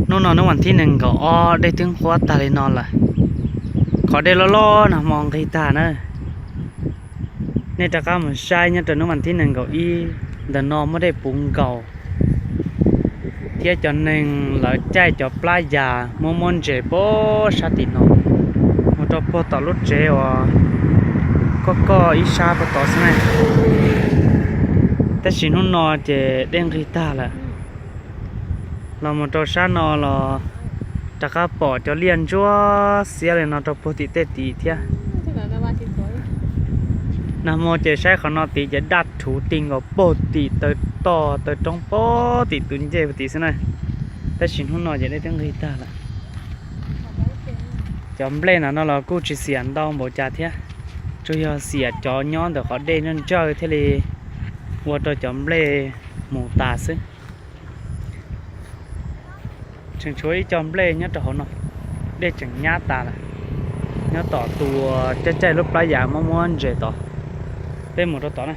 Hnub no hnub vas thib nees nkaum ob dej twb nqhuab tag li no lawm. Qhov dej loj loj nag hmo nqig tag na. Nej rov qab mus saib nyob rau hnub vas thib nees nkaum ib ntawm no muaj dej puv nkaus, thiab cov neeg lawv caij cov plab yas muab muab ntses puag sab tim no mus rau puag tom lub tsev uas koj koj ib sab puag tod xwb na. Tab sis hnub no ces dej nqig tag lawm. Los mus rau sab no los rov qab pom cov liaj ntsuab xiab li no rau puag tim tej tid thiab. Nag hmo ces saib qhov no tid ces daj rhuv ti nkaus puag tim taw toj taw roob puag tim tus ncej puag tid xwb na. Tab sis hnub no ces dej twb nqig tag lawm. Cov nplej no no los kuj tsis xiam ntau npaum cas thiab, tsuas yog xiam cov nyob ntawm qhov dej ntsawj ntsawj thiaj li ua rau cov nplej mus tas xwb. Tseem tshuav ib co nplej nyob rau hauv no, dej tseem nyab tas lawm. Nyob tom tus caij caij lub plab yas muab muab ntses tod. Peb mus rau tod na.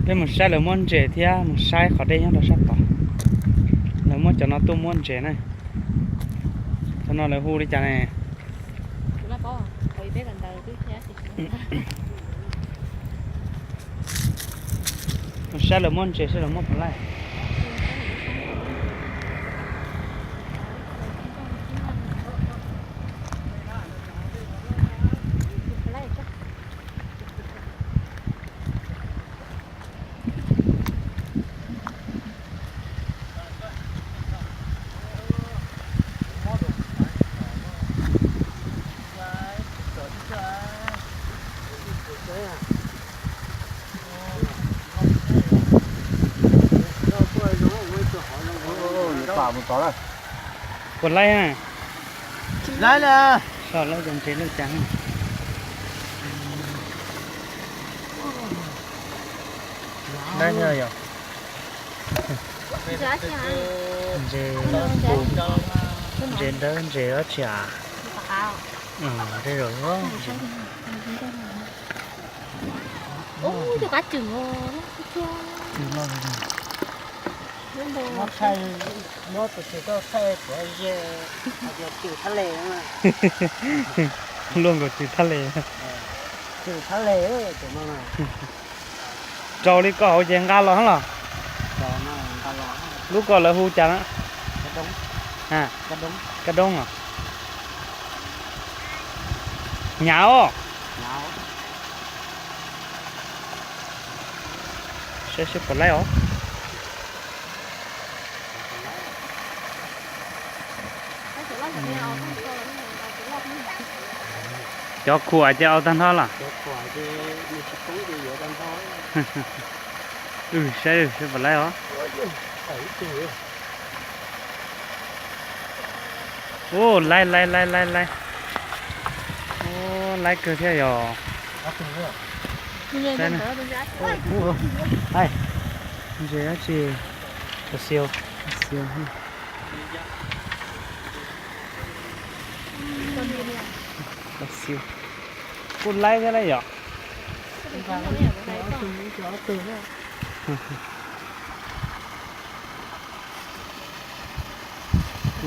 Peb mus saib lawv muab ntses thiab mus saib qhov dej nyob rau sab tod. Lawv muab cov no tuaj muab ntses na. Cov no lawv hu li cas ne? Mus saib lawv muab ntses saib lawv muab puas laij. Puas laij na? Laij na. Soj laij cov ntses loj cas. Laij thiab yog. Ntses, ntses dawb ntses dab tsi a? Tej zaum luaj nkaus tsis thaj le. Rau li koj hauv ces nqa los los. Lub ko lawv hu cas na? Kab doob os. Hnyav os. Saib seb puas laij os. Cov khuam ces au tag nrho los. Saib seb puas laij os. Ua laij laij laij laij laij. Ua laij kawg thiab yog. Ntses dab tsi? Xi, xi, kuj laib thiab na yom.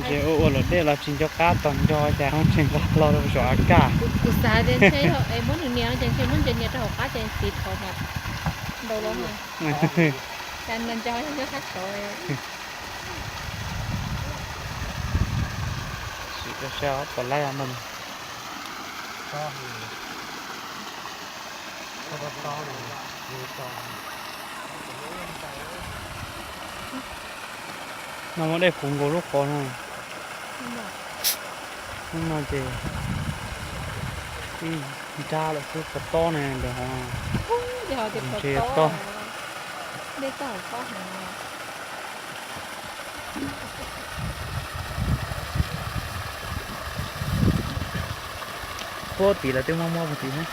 Ntses ua ua luam dej los tsis nco qab tog nco cas ho tseem nqa hlo rau saum av kaj. Kuv xav tias ntshe yog es muab nws nias ces ntshe muab ntses nias rau hauv qab ces tiv thov mas ntau los. Cas nws nco nyob sab saud. Sim saib puas laib no. No muaj dej puv nkaus lub qhov no. Hnub no ces nrab lawm xwb, puas tob ne ntawm hov. Ntses tob. Puag tim lawv twb muab muab puag tim thiab.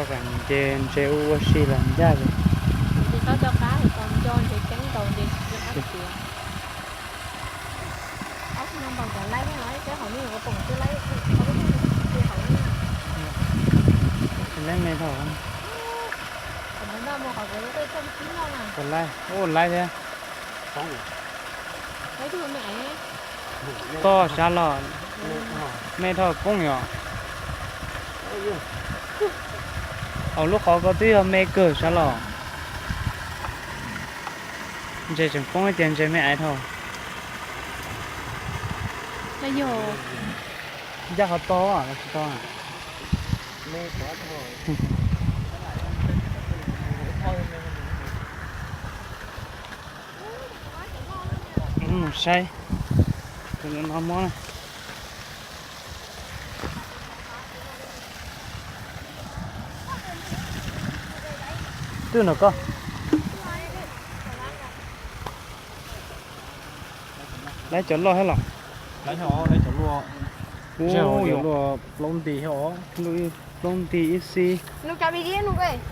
Ces ntses ua ua si los ncaj li. Tsis txhob coj qab, nco ntses ceeb nkaus ces tsis qab tias. Tsis laib me dhau. Laib, ua laib thiab. Toj sab los, me dhau poob yom. Au, lub qhov ko twb yog me kawg sab los. Ntses tseem poob ces ntses me aiv dhau. Ncaj qhov to los tsis to. Mus saib, tus no mob na. Twb no koj. Laib cov loj thiab los? Laib, laib cov luaj. Ub, yuav luaj plaub nti thiab os. Luaj plaub nti ib xib.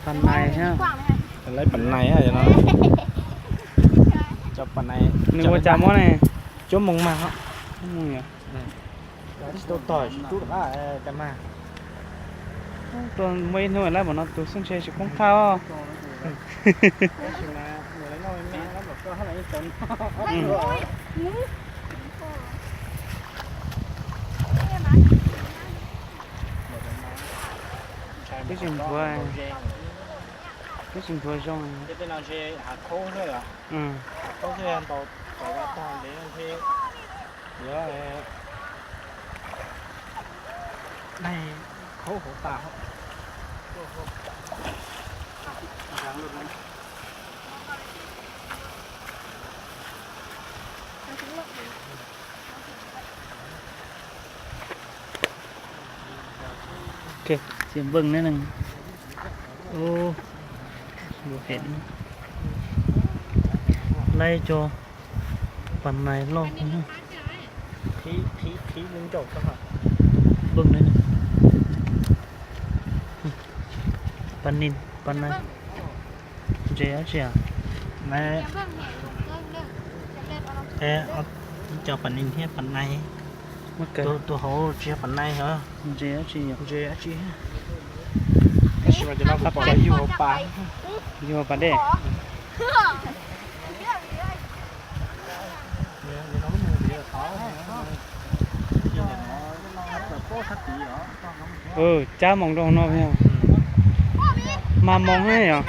Pas nais thiab. Laib pas nais no. Cov pas nais. Nws ua cas mob ne? Cuab moos mas. Cuab moos yom. Tsis tau tom tub rov qab tas mas. Tuaj muaj ib hnub laib npaum no tus xwb ntshe tsis poob qab os. Twb tsis nthuav, twb tsis nthuav zoo. Daig khaub hauv tas. Txiav npeej ne. Ub, lus hem. Laib cov pas nais loj. Npeej ne. Pas nais, pas nais. Ntses dab tsi? Cov pas nais thiab pas nais. Tus hauv tsis yog pas nais hos. Ntses dab tsi? Ntses dab tsi? Tab sis mas cov no kuv pom yug hauv pas. Yug hauv pas dej. Cab moos rau hauv no. Mas moos yom.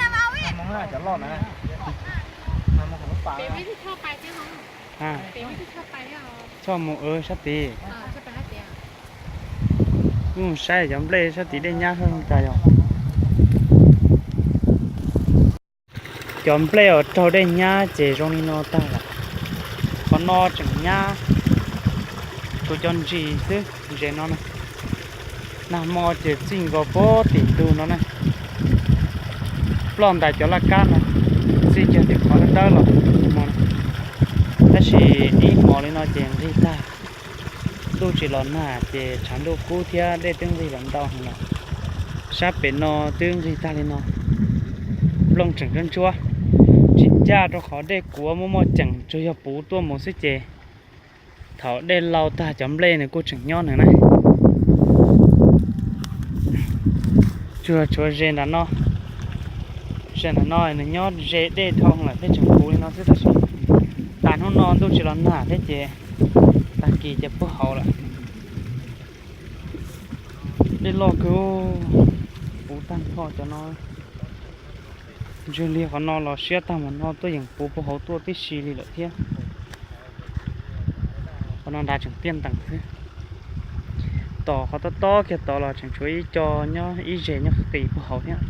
Choj moos sab tid. Wb mus saib cov nplej sab tid dej nyab zoo cas yom. Cov nplej uas raug dej nyab ces zoo li no tag lawm. Qhov no tseem nyab, tus cov ntsis xwb, ntses no na. Nag hmo ces txij nkaus puag tim ntug no na, ploj ntais cov laj kab no, txij kiag tim qhov dawb dawb los tus hmo no. Tab sis ib hmos li no ces nqig tag, ntuj tsis los nag ces tshav ntuj kub thiab dej twb nqig los ntau heev lawm. Sab pem no twb nqig tag li no, nplooj tseem ntsuab ntsuab, tsis ncaj rau qhov dej kuav muaj muaj ceem, tsuas yog puv tuaj mus xwb ces thaum dej laus tag cov nplej nws kuj tseem nyob nws na. Tsuas tshuav ze nram no, ze nram no nws nyob ze dej dhau lawm thiaj tseem puv li no xwb tab sis tas hnub no ntuj tsis los nag thiab ces tag kis ces puag hauv lawm. Dej loj kawg, puv tag nrho cov no. Ntshe li qhov no los siab tag mus no tuaj yeem puv puag hauv tuaj tib si li lawm thiab. Qhov no nrad tseem tiaj ntees xwb. Tom qhov tob tob kiag tod los tseem tshuav ib co nyob ib zes nyob qis puag hauv thiab.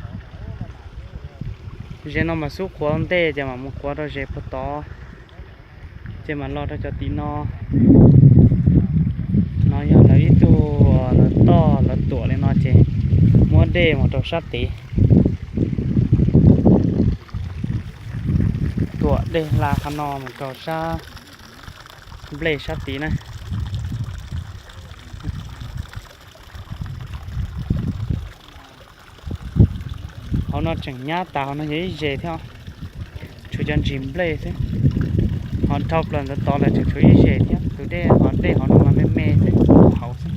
Zes no mas xub qhuav ntej ces mam mus qhuav rau zes puag tod, ces mam los rau cov tim no. No yog lawv ib tug, lawv toj lawv tuam li no ces muab dej mus rau sab tid. Tuam dej hla qhov no mus rau sab nplej sab tid na. No tseem nyab tas, hauv no yog ib zes thiab, tshuav cov ntsis nplej xwb. Ho dhau plaws ntawd tod lawm tseem tshuav ib zes thiab, tus dej ho, dej hauv no mas me me xwb, puag hauv xwb.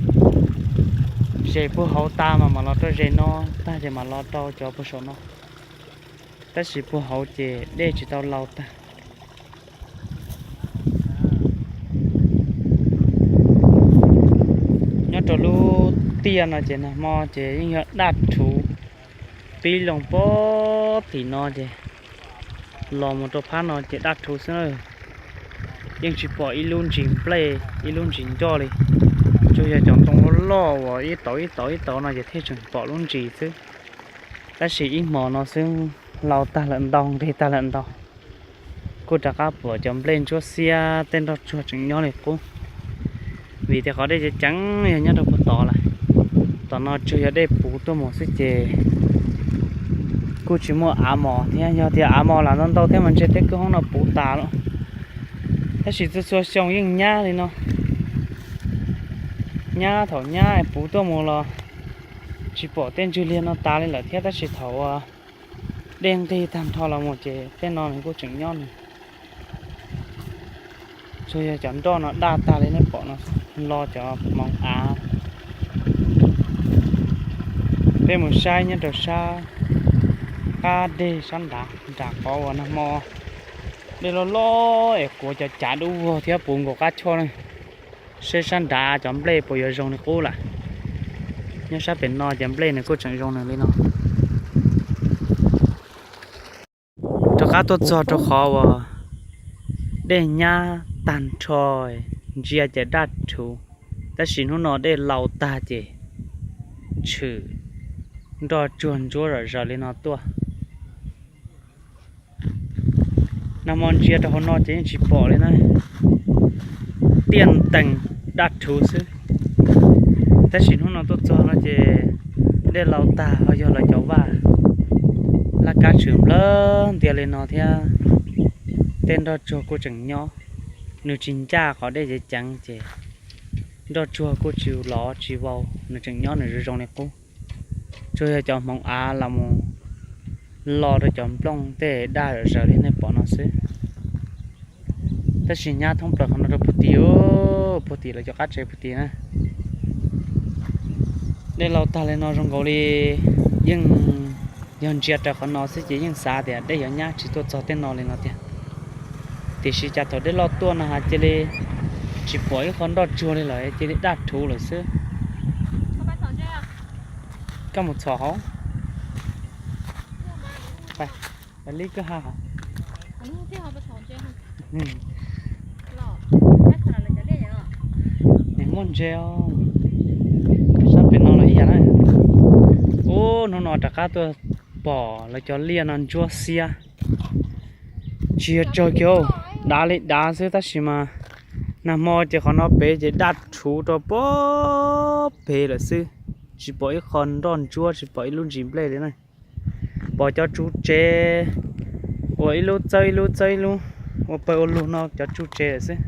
Zes puag hauv tas mas mam los rau zes no tag ces mam los rau cov puag saum no. Tab sis puag hauv ces dej tsis tau laus tag. Nyob rau lub tiaj no ces nag hmo ces yeej yog daj rhuv, pib loo puag tim no ces los mus rau phab no ces daj rhuv xwb na. Yeej tsis pom ib lub ntsis nplej ib lub ntsis ncoj li, tsuas yog cov ntoo loj loj uas ib tauv ib tauv ib tauv no ces thiaj tseem pom lub ntsis xwb. Tab sis ib hmos no xwb, laus tag lawm ntau, nqig tag lawm ntau. Kuj rov qab pom cov nplej ntsuab xiab, tej nroj tsuag tseem nyob li qub. Vim tias qhov dej ceev ceev yog nyob rau puag tod lawm. Tom no tsuas yog dej puv tuaj mus xwb ces kuj tsis muaj av mos thiab, yog tias av mos lam ntau ntau thiab mas ntshe tej kwj hoob no puv tas lawm. Tab sis txhua txhua xyoo yeej nyab li no, nyab thaum nyab puv tuaj mus los tsis pom tej ntswg liag no tas li lawm thiab, tab sis thaum dej nqig tag nrho los mus ces tej no nws kuj tseem nyob nws. Tsuas yog cov nroj no daj tag li nej pom no, lo cov hmoov av. Peb mus saib nyob rau sab qab deg sab nrad, nram qhov uas nag hmo dej loj loj es kuav cov cav dub vog thiab puv nkaus qab choj na. Seb sab nrad cov nplej puas yuav zoo li qub lawm. Nyob sab pem no cov nplej nws kuj tseem zoo nws li no. Rov qab tuaj txog rau qhov uas dej nyab tag nrho, ntsia ces daj rhuv, tab sis hnub no dej laus tag ces tshwm nroj tsuag ntsuab zom zaws li no tuaj. Nag hmo ntsia rau hauv no ces yeej tsis pom li na, tiaj ntees daj rhuv xwb. Tab sis hnub no tuaj txog no ces dej laus tag ho yog lawv cov vaj laj kab tshwm nplawg ntias li no thiab, tej nroj tsuag kuj tseem nyob. Nws tsis ncaj qhov dej ceev ceev ces nroj tsuag kuj tsis lov tsis vau, nws tseem nyob nws zoo zoo li qub. Tsuas yog cov hmoov av los mus lo rau cov nplooj tej daj zom zaws li nej pom no xwb. Tab sis nyab thoob plaws qhov no rau puag tim, puag tim lawv cov qab tsev puag tim na. Dej laus tag li no zoo nkaus li yeej yog ntsia raws qhov no xwb ces yeej xav tias dej yuav nyab tsis tuaj txog tej no li no tiag. Tiam sis cas thaum dej loj tuaj no has cia li tsis pom ib qho nroj tsuag li lawm, cia li daj rhuv lawm xwb. Koj mus txhom hauv. Li koj ha hauv. Nws muaj ntses os. Sab pem no los ib yam na. Ub, hnub no rov qab tuaj pom lawv cov liaj no ntsuab xiab. Tsis yog tsawg kiag, dav li dav xwb tab sis mas nag hmo ces qhov no pem ces daj rhuv rau puag pem lawm xwb. Tsis pom ib qho nroj ntsuab, tsis pom ib lub ntsis nplej li na. Pom cov tsuv tsev uas ib lub txawb ib lub txawb ib lub ua pawg ua lug no cov tsuv tsev lawm xwb.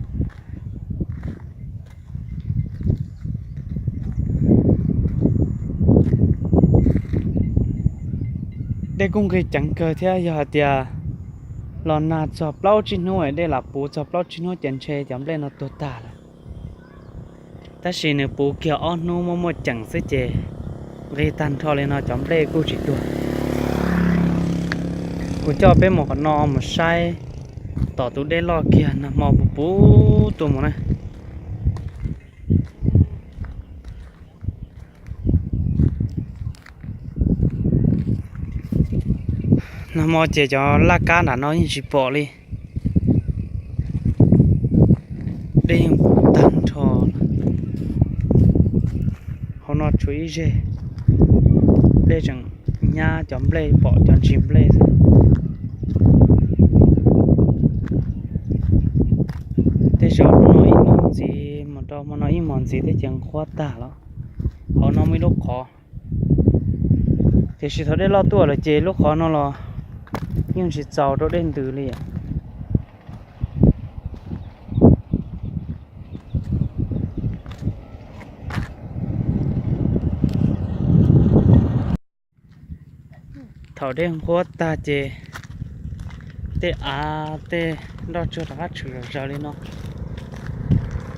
Dej kuj nqig ceev kawg thiab, yog hais tias los nag txog plaub tsib hnub, dej lam puv txog plaub tsib hnub ces ntshe cov nplej no tuag tag lawm. Tab sis nws puv kiag ob hnub muaj muaj ceem xwb ces nqig tag nrho li no cov nplej kuj tsis tuag. Kuv coj peb mus qhov no mus saib tom tus dej loj kiag nag hmo puv puv tuaj mus na. Nag hmo ces cov laj kab nram no yeej tsis pom li. Dej yeej puv tag nrho. Hauv no tshuav ib zeg, dej tseem nyab cov nplej, pom cov ntsis nplej xwb. Tej zaum hnub no ib hnub ntxiv mus rau hmo no ib hmos ntxiv thiab ces nqhuab tag lawm. Hauv no muaj ib lub qhov, tiam sis thaum dej loj tuaj lawm ces lub qhov no los yeej tsis txaus rau dej ntws li. Thaum dej nqhuab tag ces tej av tej nroj tsuag rov qab tshwm zom zaws li no.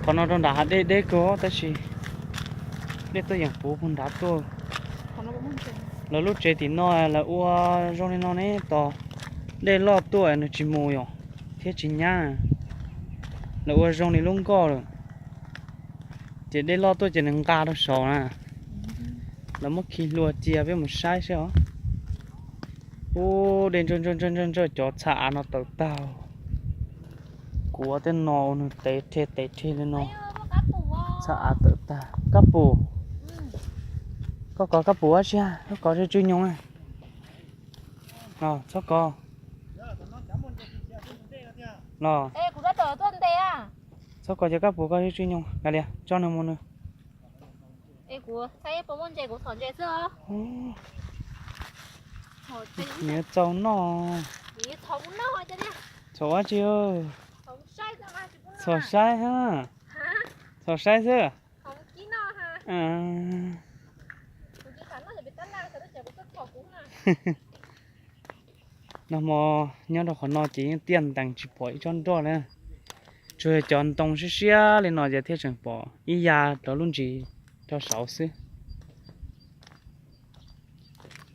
Qhov no rau nram hav dej deb kawg tab sis dej tuaj yeem puv puag nrad tuaj. Lawv lub tsev tim no lawv ua zoo li no ne, tos dej loj tuaj nws tsis mus yom, thiab tsis nyab. Lawv ua zoo li lub nkoj lawm, ces dej loj tuaj ces nws nqa rau saud na. Lawv muab khi hlua cia, peb mus saib seb os. Ub, dej ntsawj ntsawj ntsawj ntsawj, cov txha av no tawm tag. Kuv ua tej no ua nws tev rhe tev rhe li no, txha av tawm tag. Kab pum, koj kov kab pum ua si, koj kov tsw tsw nyoos. Los txhob kov. Los txhob kov cov kab pum, koj tsw tsw nyoos, kav liam tso nws mus nws. Nyiav txaus noj. Txhaum dab tsi? Txhaum saib hab. Txhaum saib xwb. Nag hmo nyob rau qhov no ces yeej tiaj ntees tsis pom ib tsob nroj na. Tsuas yog cov ntoo siab siab li no ces thiaj tseem pom ib ya rau lub ntsis rau saud xwb.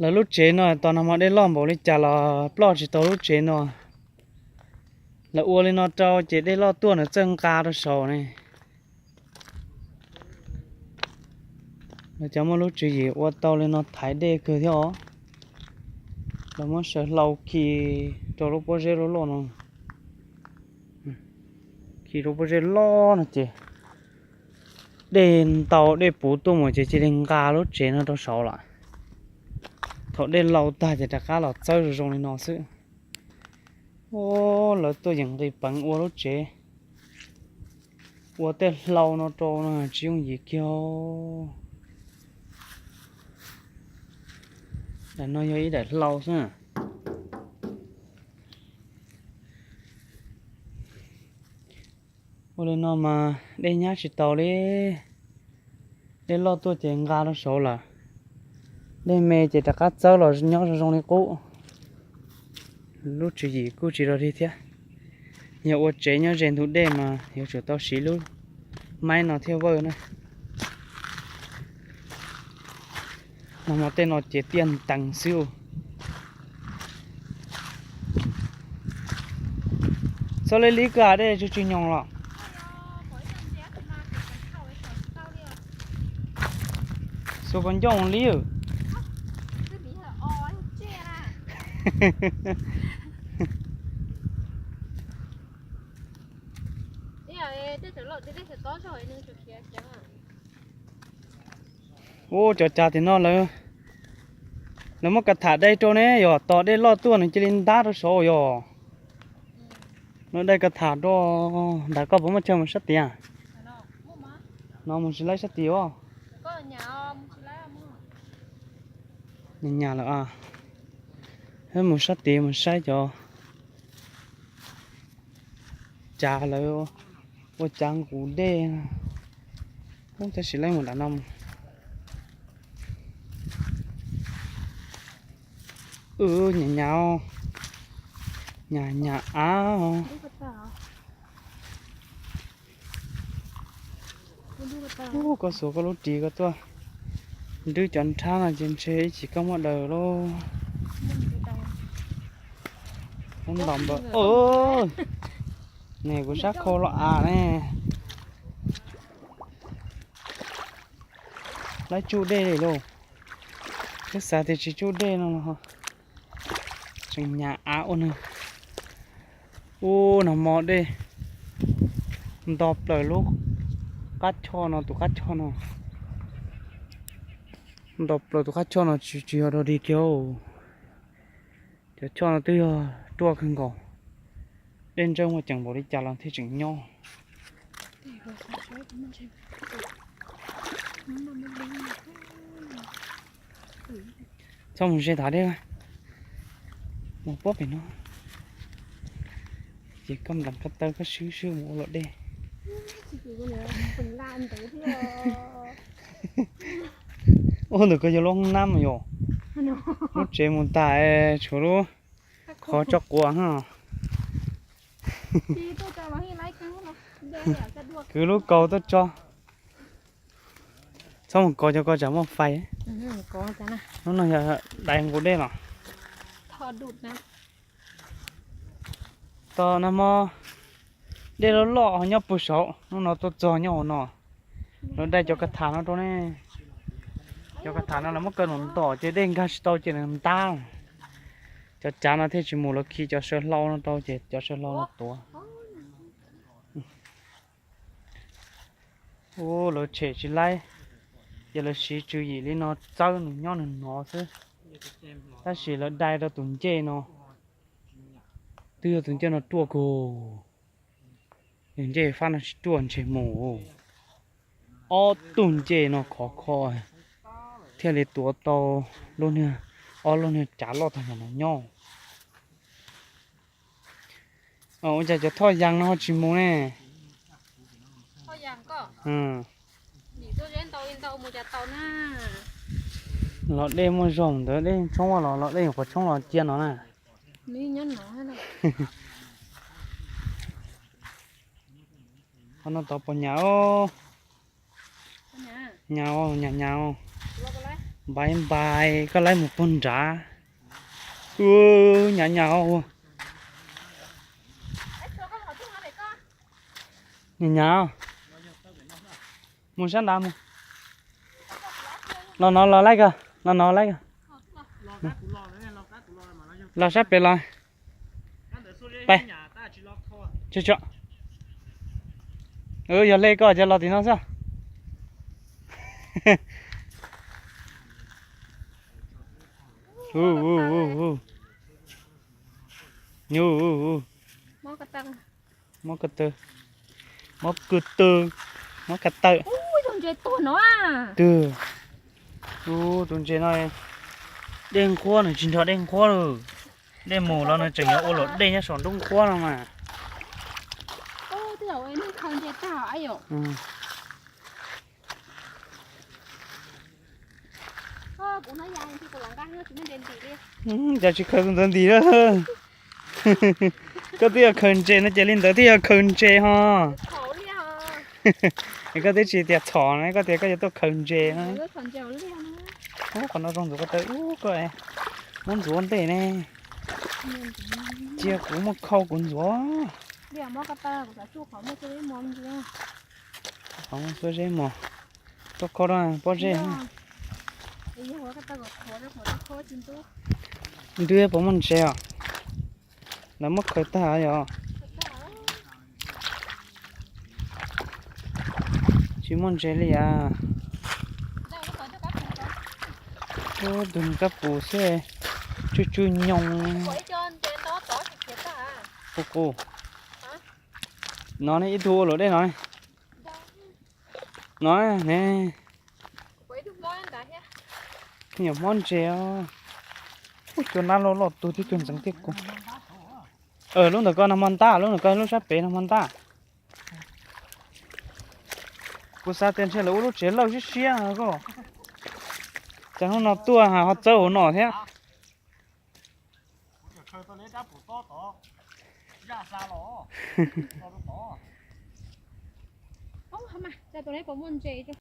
Lawv lub tsev no tos nag hmo dej loj npaum li cas los ploj tsis tau lub tsev no. Lawv ua li no rau ces dej loj tuaj nws txawj nqa rau saud ne. Lawv cov muaj lub tswv yim ua tau li no thaiv dej kawg thiab os. Lawv muab saw hlau khi rau lub pob zeb loj loj no. Khi rau pob zeb loj no ces dej ntau dej puv tuaj mus ces cia li nqa lub tsev no rau saud lawm. Thaum dej laus tag ces rov qab los txawb zoo zoo li no xwb. Lawv tuaj yeem nqis peev ua lub tsev, ua tej hlau no rau no tsis yooj yim kiag. Daim no yog ib daim hlau xwb. Ua li no mas dej nyab tsis taus li. Dej loj tuaj ces nqa rau saud lawm. Dej me ces rov qab txawb los nyob zoo zoo li qub. Lub tswv yim kuj tsis rog dig thiab. Yog ua tsev nyob ze ntug dej mas yuav tsum tau siv lub maib no thiaj vawj na. Nag hmo tej no ces tiaj ntees xwb. Txhob li li koj dej tsw tsw nyoos los. Xuas kos ncauj li. Ua cov cas tim no lawv, lawv muab kas tham dai rau ne, yog tos dej loj tuaj nws cia li ntab rau saud yog. Lawv dai kas tham rau. Ntawm koj puas muaj chaw mus sab tid? No mus tsis laib sab tid os. Nyas lawm a. Mus sab tid mus saib cov cas lawv ua cas nqus dej. Tab sis laib mus nram no mus. Nyas nyas, nyas nyas av. Ub, koj xuas koj lub ris koj tuaj nrwb cov nrhab no ces ntshe ib chim koj muaj daws lauj. Ntom npawg, ne kuv sab khau los av ne. Laib tsuj dej li lauj. Twb xav tias tsis tsuj dej no los tseem nyas av ua nws. Ub, nag hmo dej nto plaws lub qab choj no, tus qab choj no. Nto plaws tus qab choj no tsis, tsis yog dog dig kiag. Cov choj no twb yog ruaj kawg nkaus. Dej ntsawj muaj ceem npaum li cas los thiaj tseem nyob. Txhob mus ze thav dej, mus puab pem no. Ces koj nplees ko taw koj swb swb mus ua luam dej. Ua ntawm ko yog lub hoob nab mas yog. Lub tsev mus tas, tshuav lub qhov tso quav. Kwv lub kaus tuaj tso. Txhob mus kov cov ko tsam muaj fais. Hnub no yog dais nqus dej los. Tau nag hmo dej loj loj ho nyob puag saud, hnub no tuaj txog nyob hauv no. Lawv dai cov ka tham no rau ne. Cov ka tham no lawv muab kaw ntom ntom ces dej nkag tsis tau ces nws ntab. Cov cav no thiaj tsis mus, lawv khi cov saw hlau no rau ces cov saw hlau no tuav. Ub, lawv tshem tsis laib, ces lawv siv tswv yim li no txawb nws nyob nws hnov xwb. Tab sis lawv dai rau tus ncej no, twb yog tus ncej no ruaj kawg, ncej fab no tsis ruaj ntshe mus. Ob tug ncej no khov kho thiaj li tuav tau lub niag, ob lub niag cav loj tag nrho no nyob. Ua cas cov thoj yas no ho tsis mus ne? Los dej muaj zog ntawd, dej tshoob los los dej nyuam qhuav tshoob los cia no na. Qhov no tod puas nyas os? Nyas os, nyas nyas os. Npais npais koj laib mus puag nrad. Nyas nyas os. Nyas nyas os. Mus sab nrad mus. Los no los laib kawg, los no laib kawg. Los sab pem los. Pais. Yog li koj ces los tim no xwb. Mob ko taw, mob ko taw, mob ko taw. Twg? Ub, tus ntses no dej nqhuab nws tsis nrog dej nqhuab lawm. Dej mus los nws tseem yuav ua luam dej nyob saum nruab nqhuab no mas. Cas tsis khaws tus ntawd ntim lawm. Koj twb yog khaws ntses no ces li ntawd twb yog khaws ntses ho. Es koj twb tsis tias txhom na, koj tias koj yuav tuaj khaws ntses na. Ub, qhov no zoo ntxuav ko taw ub, koj muab ntxuav ntej ne. Cia kuv muab khau kuv ntxuav. Qhov muaj xuab zeb mos, tuaj khau rau pob zeb. Ntuj, puas muaj ntses os? Lawv muab khaws tag yog? Tsis muaj ntses li as. Ub, tus niag kab pus xwb, tsw tsw nyoos. Qus qus. No ne, ib tug ua luam dej no ne. No ne. Nyuam mob ntses os. Ub, cua nab loj loj tug thiab cua ntxeev thiab kub. Lub ntawm ko nag hmo ntab, lub ntawm ko lub sab pem nag hmo ntab. Kuv xav tias ntshe lawv ua lub tsev lawj siab siab koj. Cas hnub no tuaj ho txawb hauv no thiab.